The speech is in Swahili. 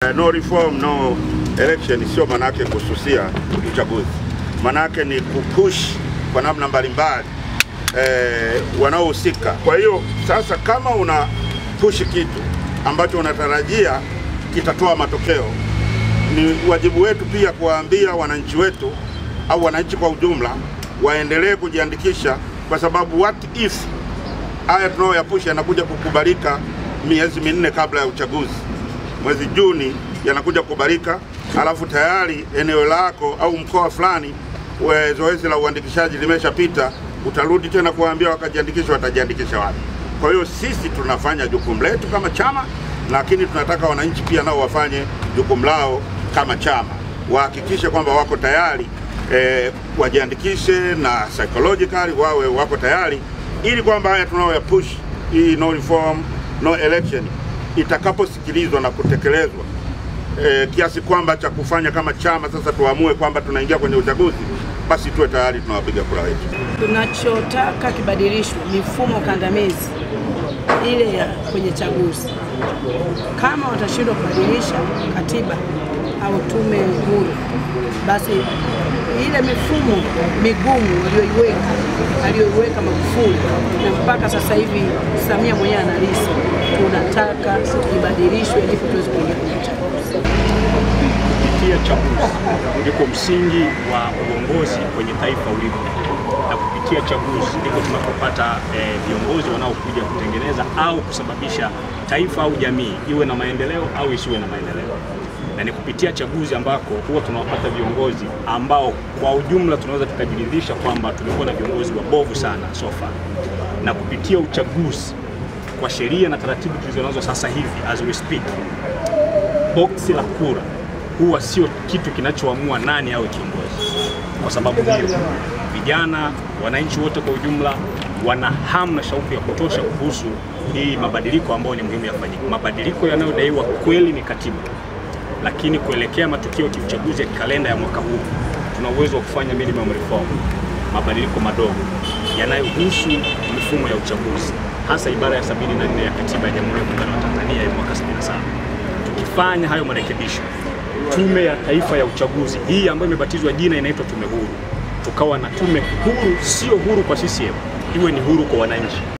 No reform no election sio manake kususia uchaguzi. Manake ni kupush kwa namna mbalimbali wanaohusika. Kwa hiyo sasa kama una push kitu ambacho unatarajia kitatoa matokeo, ni wajibu wetu pia kuwaambia wananchi wetu au wananchi kwa ujumla waendelee kujiandikisha, kwa sababu what if haya tunayoyapush yanakuja kukubalika miezi 4 kabla ya uchaguzi. Mwezi Juni yanakuja kukubalika, alafu tayari eneo lako au mkoa fulani zoezi la uandikishaji limeshapita, utarudi tena kuwaambia wakajiandikisha, watajiandikisha wapi? Kwa hiyo sisi tunafanya jukumu letu kama chama, lakini tunataka wananchi pia nao wafanye jukumu lao kama chama, wahakikishe kwamba wako tayari, wajiandikishe na psychologically wawe wako tayari, ili kwamba haya tunayoyapush hii no reform no election itakaposikilizwa na kutekelezwa kiasi kwamba cha kufanya kama chama sasa tuamue kwamba tunaingia kwenye uchaguzi, basi tuwe tayari tunawapiga kura wetu. Tunachotaka kibadilishwe mifumo kandamizi ile ya kwenye chaguzi. Kama watashindwa kubadilisha katiba au tume huru, basi ile mifumo migumu aliyoiweka Magufuli na mpaka sasa hivi Samia mwenyewe analisi, tunataka ibadilishwe ili tuweze kuingia kwenye uchaguzi. Kupitia chaguzi ndiko msingi wa uongozi kwenye taifa ulipo, na kupitia chaguzi ndiko tunapopata viongozi wanaokuja kutengeneza au kusababisha taifa au jamii iwe na maendeleo au isiwe na maendeleo. Na ni kupitia chaguzi ambako huwa tunawapata viongozi ambao kwa ujumla tunaweza tukajiridhisha kwamba tumekuwa na viongozi wabovu sana so far. Na kupitia uchaguzi kwa sheria na taratibu tulizonazo sasa hivi as we speak, boksi la kura huwa sio kitu kinachoamua nani awe kiongozi. Kwa sababu hiyo vijana, wananchi wote kwa ujumla wana hamu na shauku ya kutosha kuhusu hii mabadiliko ambayo ni muhimu yafanyike. Mabadiliko yanayodaiwa kweli ni katiba, lakini kuelekea matukio ya kiuchaguzi ya kalenda ya mwaka huu tuna uwezo wa kufanya minimum reform, mabadiliko madogo yanayohusu mifumo ya uchaguzi, hasa ibara ya 74 ya katiba ya Jamhuri ya Muungano wa Tanzania ya mwaka 77. Tukifanya hayo marekebisho, Tume ya Taifa ya Uchaguzi hii ambayo imebatizwa jina inaitwa Tume Huru, tukawa na tume huru, sio huru kwa CCM, iwe ni huru kwa wananchi.